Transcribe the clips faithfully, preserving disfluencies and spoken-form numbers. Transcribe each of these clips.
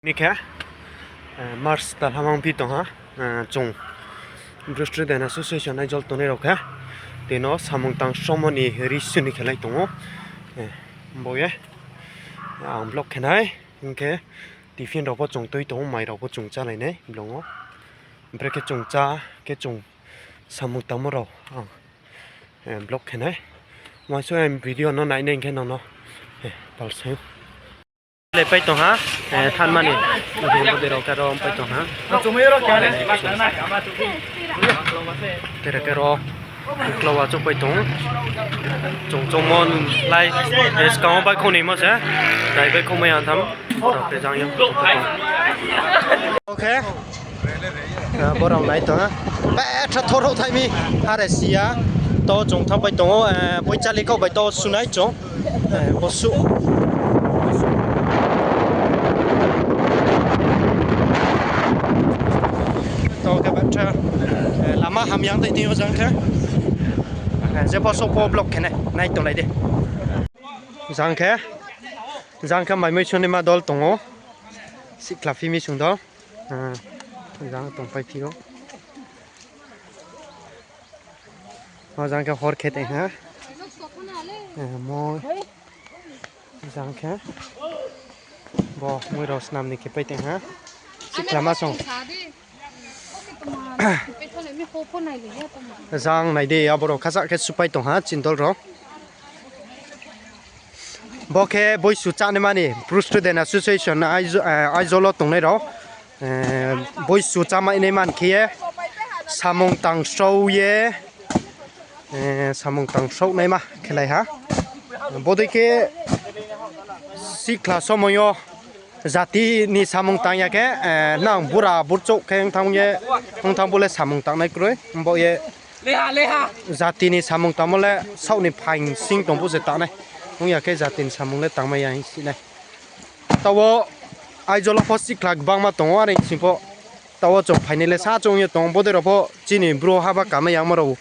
Ni khe, eh, March talhamang phi tong ha, eh, chung Bru Student Association Aizawl tongnai rao khe, tini samung tang sromo ni risi ni khelai tong ou. Eh, bo ye, ang vlog khe nai, hing khe tiffin rao pho chung tui tong ou, mai rao pho chung chálai nai vlog ou. Brekhe chung chá, khe chung samung tangmo rao ang, eh, vlog khe nai. Uaingsouh ang video no nai nai hing khe nang no, eh, pal sai ou. Le pai tong ha, eh, thanma ni, eh, bodei rao khe aro pai tong ha. Tere khe aro, uklau achouh pai tong. Chung choungmo lai, eh, skang wo baihkhouh ni mo se, dai baihkhouh mai ya tham. Rao khe jang ye. Okay. Ah, bo rao nai tong ha. Betha thor rao thai mi. Are si ya. To chung thanng pai tong ou, eh, poichali kau bai to sunai chung. Eh, bo su. To khe betha, eh, lama hamyang tei tini o jang khe. Eh, jepho souh pho vlog khe nai, nai tonglai di. Jang khe, jang khe mai mui suni ma dol tong ou. Sihkhla phi mi sung dol. Ah, jang tongpai phi ou. O jang khe hor khe tei ha. Eh, mo jang khe. Bo mui rao snam ni khe pai tei ha. Sihkhla ma sung. Jang nai di, abo rao khasa khe supai tong ha, chini dol rao. Bo khe boisu chánaima ni, Bru Student Association Aizawl, eh, Aizawl wo tongnai rao. Eh, boisu chámainaima ni khe ye, samung tang srou ye, eh, samung tang srouhnaima khelai ha. Bodei khe sihkhla somoi yo jati ni samung tang ya khe, eh, nang bura burchouh khe ong thanng ye, ong thanng bo le samung tangnai kroi. Bo ye jati ni samung tangmo le saoh ni phaing sing tong phuh se tangnai. Ong ya khe jati ni samung le tangmai ya hing si nai. Taoh wo Aizawl wo pho sihkhla gbangma tong ou, are sing pho. Taoh wo chung phainai le sa chung ye tong, bodei rao pho chini Bru haba kamai yangmo rao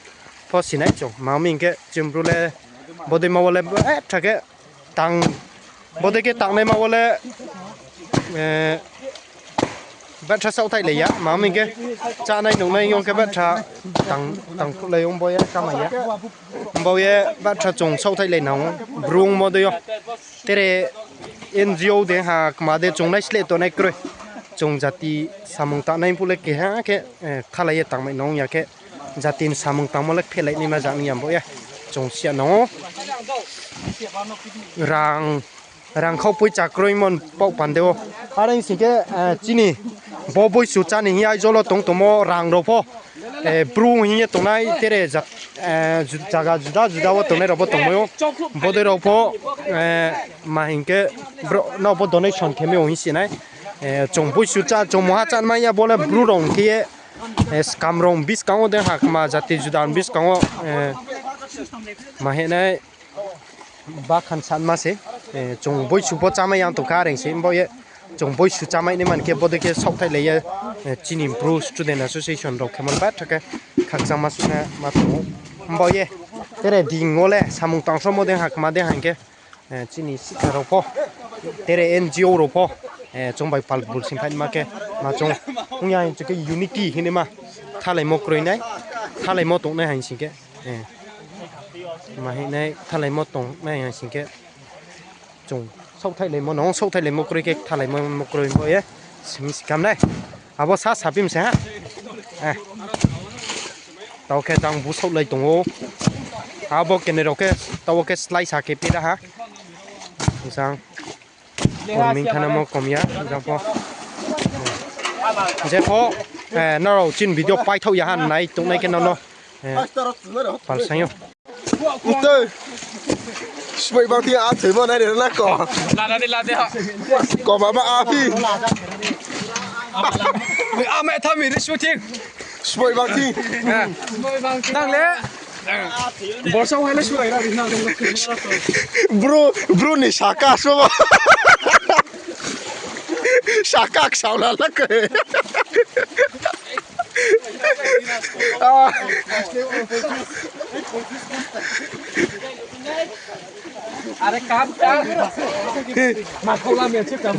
pho si nai chung. Ma mi hing khe chini Bru le bodei ma wo le, eh, betha khe tang, bodei khe tangnaima wo le, eh, betha saohthaih lai ya. Ma mi hing khe chánai nungnai ong khe betha tang, tang phuhlai ong bo ye kamai ya. Bo ye betha chung saohthaih lai nang ou, Bru ongmo dei yo. Tere N G O de ha kma de chung naisleh tongnai kroi. Chung jati samung tangnai phuh le keha khe, eh, kthalai ye tangmai nang ya khe, jati ni samung tangmo le kphelai naima jang ya bo ye. Chung si ya nang ou. Rang, rang khau poicha kroimo ni paoh pande wo. Are sing khe, eh, chini bo boisu chá ni hing ye Aizawl wo tong tongmo rang rao pho, eh, Bru hing ye tongnai tere ja-, eh, ju-, zaga juda juda wo tongnai rao pho tongmai ou. Bodei rao pho, eh, ma hing khe brouh no pho donation khe mi ong hing si nai. Eh, chung boisu chá, chung mungha chá mai ya bo le Bru rao hing khe ye, eh, skam rao buskang wo de ha kma jati juda ni buskang wo, eh, ma hing nai bakhan sanma se, eh, chung boisu pho chámai ya tong kha are se bo ye. Chung boisu chámai naima ni khe bodei khe saohthaih lai ye, eh, chini Bru Student Association rao khe man ba tha khe khakchangma suh na ma tong ou. Bo ye tere ding wo le samung tang sromo de ha kma de ha hing khe, eh, chini sihkhla rao pho, tere N G O rao pho, eh, chung bai pal bul sing phaima khe ma chung ong ya hing khe unity hingnaima thalaimo kroi nai, thalaimo tongnai hing sing khe, eh, ma hing nai thalaimo tongnai hing sing khe, chung saohthaih laimo no, saohthaih laimo kroi khe thalaimo kroi bo ye simi si kam nai. Abo sa saphi mi se ha. Eh. Taoh khe jang bu saohlai tong ou. Abo kene rao khe, taoh khe slái sa khe phi ra ha. Jang. Korming thanamo kom ya, jang pho. Je pho, eh, nrao chini video paithaoh ya ha nai tongnai khe nang no, eh, pal saing ou. Ute. Siboi bang thing a thoimo nai re na ko. Lada de, lada de ha. Ko mama a phi. A me thami ri shooting. Siboi bang thing. Nang le. Borsa hai le surai ra ri na. Bro, bro ni saka so. Saka ksaola la ke. Ah.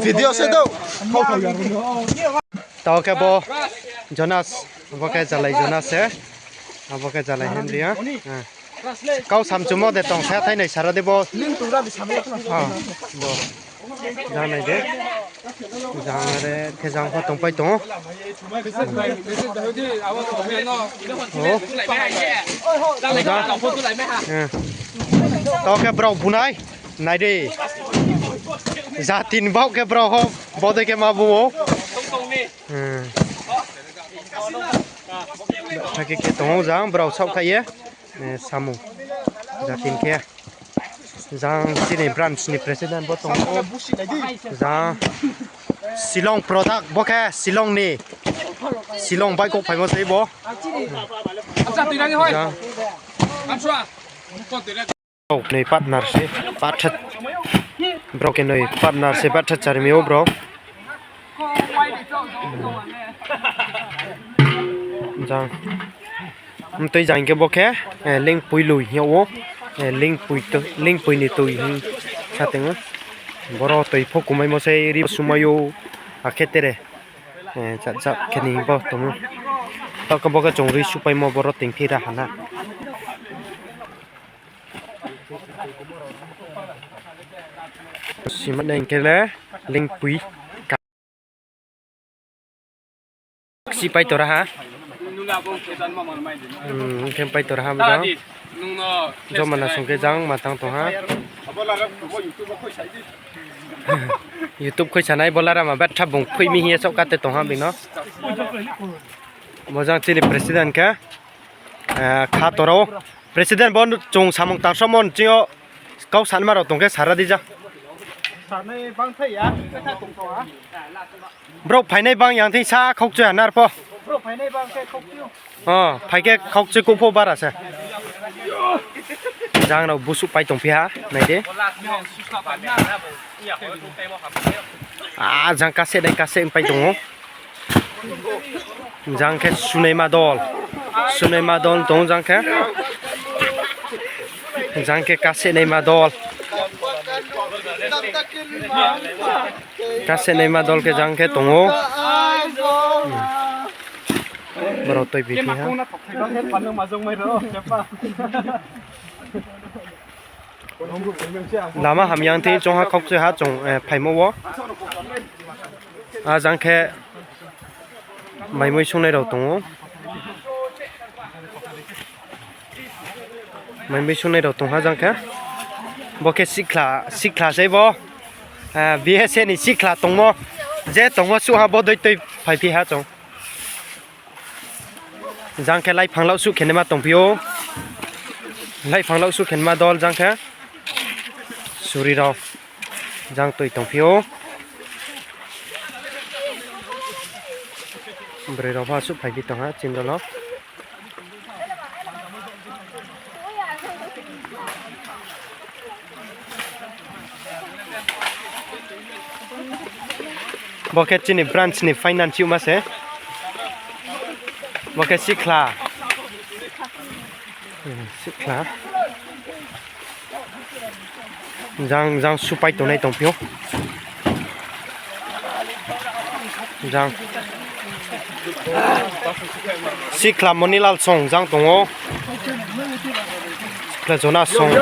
Video se do. Tao khe bo Jonas, bo khe Jalai Jonas se. Abo khe Jalai Henry ya. Kau samchumo de tong sa thai nai sara de bo. Jang nai de. Jang are khe jang pho tongpai tong ou. Tao khe brao bunai. Nai di. Jatin baoh khe brao ho. Bodei khe ma bu ou. Thake khe tong ou jang brao saoh kha ye. Samung. Jatin khe. Jang chini branch ni president bo tong ou. Jang Shillong product bo khe Shillong ni. Shillong baihkhouh phaimo sei bo. Jang. Brao knoi partner se, partner. Brao knoi partner se, partner charmi ou brao. Jang. Mtui jang khe bo khe, lingpui lui hing yag ou, lingpui ni tui hing sa tong ou. Boro toi pho kumaimo sei ri sumai ou, akhe tere. Jat jat khe ni bo tong ou. Tao khe bo khe chung ri supaimo boro toingphi ra ha na. Sima nai khe le lingpui ka-, si pai tora ha. Khe pai tora ha bo jang. Joma na song khe jang ma tang tong ha. YouTube khuisanai bo larama betha bung khui mi hing ye saoh kate tong ha bini. Bo jang chini president khe, kha tora ou. President bo chung samung tangsomo ni ching yo kau sanma rao tong khe sara di jang. Brouh phainai bang yang thing sa khaukchoi ha nar pho. Phai khe khaukchoi kuh pho bara se. Jang rao busuh pai tongphi ha, nai di. A jang kase nai kase pai tong ou. Jang khe sunaima dol. Sunaima dol tong ou jang khe. Jang khe kase naima dol. Kase naima dol khe jang khe tong ou. Brao toi bi phi ha. Lama hamya thing choung ha khaukchoi ha chung phaimo wo. A jang khe maimui sungnai rao tong ou. Maimui sungnai rao tong ha jang khe. Bo khe sikhla, sikhla sei bo. BSA ni sikhla tongmo. Je tongmo suh ha bodei toi phaiphi ha chung. Jang khe laiphang laohsuh khe naima tongphi ou. Laiphang laohsuh khe naima dol jang khe. Suri rao. Jang toi tongphi ou. Broi rao pho asuh phaiphi tong ha chini dol wo. Bo khe chini branch ni finance youhma se. Bo khe sikhla. Sikhla. Jang jang supai tongnai tongphi ou. Jang. Sikhla Monilal song jang tong ou. Sikhla Jona song.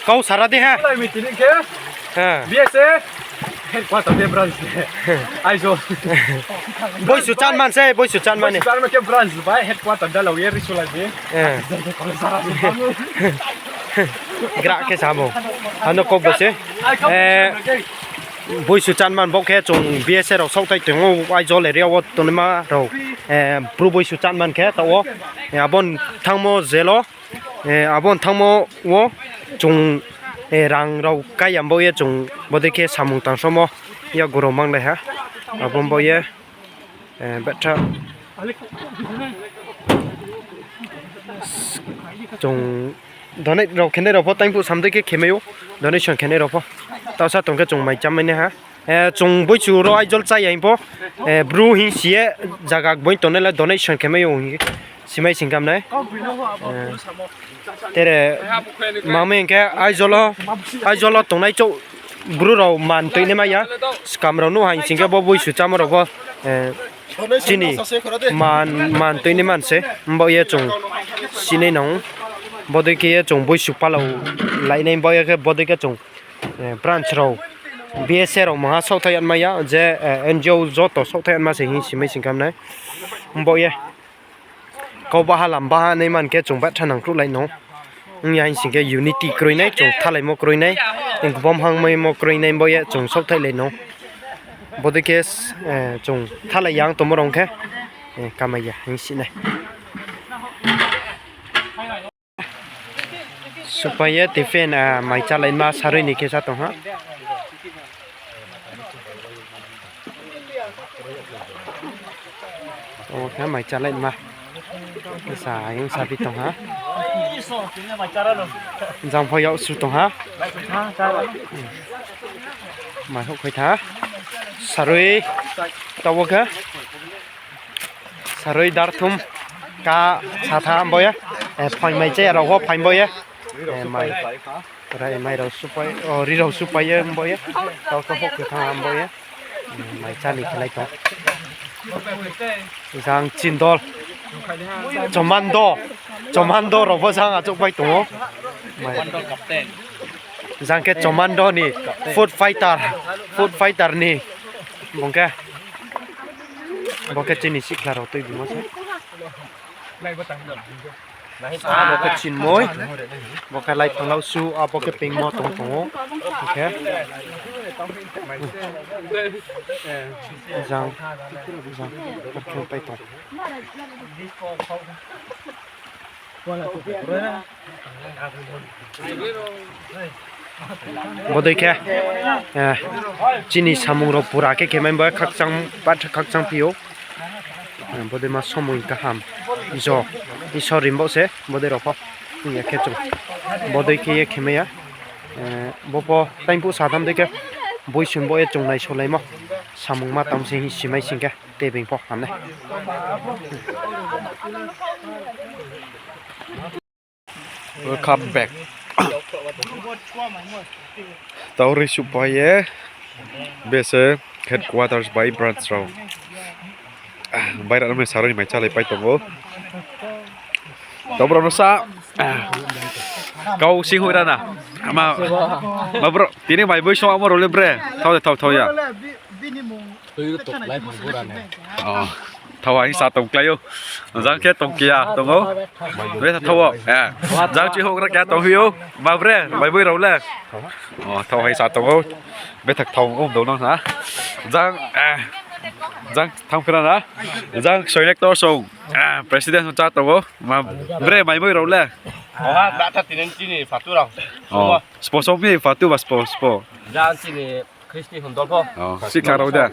Kau sara di ha. Meeting khe. BSA headquarter de branch de. Aijo. Boisu chanman se, boisu chanman ni. Boisu chanman khe branch bai headquarter da lau ye risulai bi. Gra khe samo. Ano kok bo se. Boisu chanman bo khe chung BSA rao saohthai tong ou Aizawl area wo tongnaima rao. Bru boisu chanman khe taoh wo. Abo ni thangmo jail wo. Abo ni thangmo wo chung rang rao kaiya bo ye chung bodei khe samung tangsomo yakgu rao manglai ha. Abo bo ye betha chung donate rao khenai rao pho taingphuh samdei khe khemai ou. Donation khenai rao pho. Taohsa tong khe chung mai chámai nai ha. Chung boisu rao Aizawl chá ya hing pho. Bru hing si ye zaga gboi tongnai le donation khemai ou hing ye. Simai singkam nai. Tere mami hing khe Aizawl o, Aizawl o tongnai chouh Bru rao man tuinai mai ya. Skam rao nuh hai sing khe bo boisu chámo rao pho chini man, man tuinai man se. Mbaoh ye chung sinai nang. Bodei khe ye chung boisu palao lainai, mbaoh ye khe bodei khe chung branch rao, B S A rao maha saohthaih anma ya, je N G O joto saohthaih anma se hing simai singkam nai. Mbaoh ye kau baha lam baha nai man khe chung bathra nangkhruhlai no. Ong ya hing sing khe unity kroi nai, chung thalaimo kroi nai, gbom hangmaimo kroi nai, bo ye chung saohthaihlai no. Bodei khe chung thalai yang tongmo rao khe kamai ya hing si nai. Supai ye tiffin, mai chálaima sarui ni khe sa tong ha. O khe mai chálaima. Sa ayong sabi tong ha. Jang pho yak su tong ha. Mai houhkhoi tha. Sarui taoh wo khe. Sarui darthum ka sa tha bo ye. Phaing mai chaya rao pho phaing bo ye. Mai rai mai rao supai, o ri rao supai ye bo ye. Taoh khe houhkhoi tha bo ye. Mai chá ni khelai tong. Jang chindol. Commando. Commando rao pho jang achouhpai tong ou. Jang khe commando ni food fighter. Food fighter ni. Bung khe. Bo khe chini sihkhla rao tuibimo se. Abo khe chinmoi. Bo khe laiphang lau su, abo khe pingmo tong tong ou. Khe jang, jang, pai tong. Bodei khe chini samung rao pura khe khemai bo khakchang, bathra khakchang phi ou. Bodei ma somoi kaham jo Isor rimbaoh se bodei rao pho. Hing ya khe chung bodei khe ye khemai ya. Bo pho taingphuh sadam dei khe boisun bo ye chung naisolaimo samung ma tang se hing simai sing khe tei being pho ham nai. Welcome back. Tauri supai ye, bese headquarters bai branch rao. Baira no mai sarui ni mai chálai pai tong ou. Taoh brao no sa, kau sing hoih ra na. Ma bro, tini mai boi song amo rao le bre. Thao de, thao, thao ya. Thao hai sa tong klái ou. Jang khe tong keya tong ou. Betha thao ou. Jang chi houhgra keya tong hi ou. Ma bre, mai boi rao le. Thao hai sa tong ou. Betha thao ong dou no ha. Jang, jang thanng phira na. Jang soinektor song president song chá tong ou. Ma bre, mai boi rao le. Spo song mi fatu ba spo spo. Jang chini Christian hon dol pho. Sikha rao de.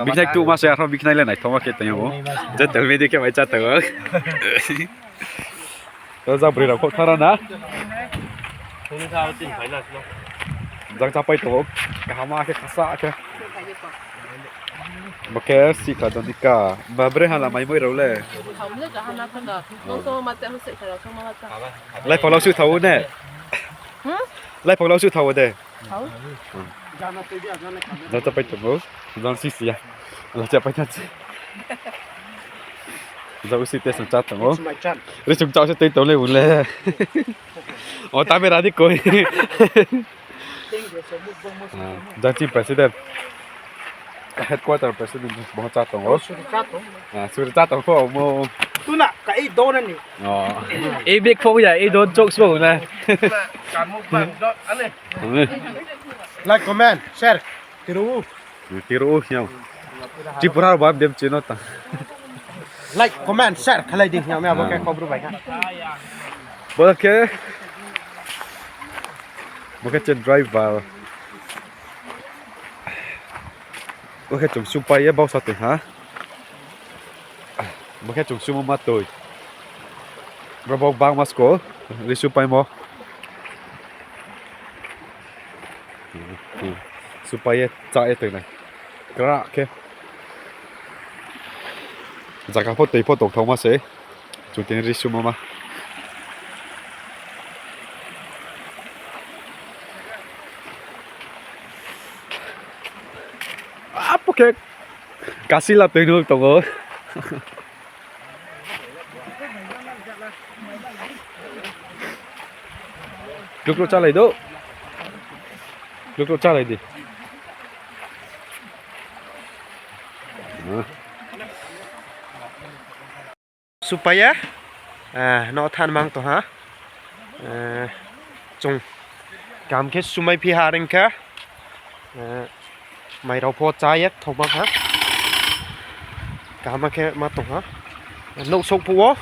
Biknai tuh ma se arho biknai le naithaoma khe tong ou. Je telmedi khe mai chá tong ou. Jang broi rao khouh thara na. Jang chápai tong ou. Kaham khe khasa khe. Bo khe sikha jani ka. Ma bre hala mai boi rao le. Laiphang lau suh thao ne? Laiphang lau suh thao de. Jang chápai tong ou. Jang sisi ya. Laicha pai tha se. Jang usi test chá tong ou. Risung chá se tei tong le u le. O tame ra di koi. Jang chini president. Headquarter president bo chá tong ou. Suri chá tong pho mo. Tuna ka ei don ni. Ei bag pho ya, ei don chok so na. Like, comment, share. Tiru. Tiru hiao. Tripura rao bam dem chino ta. Like, comment, share khalai di hiao me abo khe khobru bai kha. Bo khe, bo khe chini driver. Bo khe chung supai ye bausa toi ha. Bo khe chung sumo ma toi. Bro bo bangma sko, ri supaimo. Supai ye chá ye toi nai. Kra khe. Zaga pho toi pho tongthaoma se. Chung tini ri sumo ma. Apo khe kasila toi no tongo. Kluklo chálai do. Kluklo chálai di. Supai ye, no thanng mang tong ha. Chung kaham khe sumai phi ha reing khe, mai rao pho chá ye thokma ha. Kaham khe ma tong ha. Nouh souh phuh wo,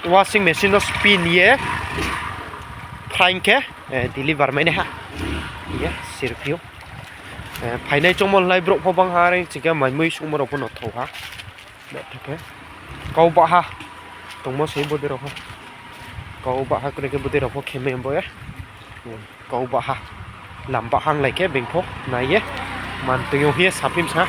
washing machine no spin ye, phraing khe, deliver mai nai ha. Ye, sirphi ou. Phainai choungmo lai brouh pho bang ha reing ching khe mai mui suhmo rao pho no thou ha. Kau bah ha. Tongmo se bodei rao pho. Kau bah ha kroi khe bodei rao pho khe mai bo ye. Kau bah ha. Lam bah hanglai khe being pho nai ye. Man tong yo hing ye saphim sa.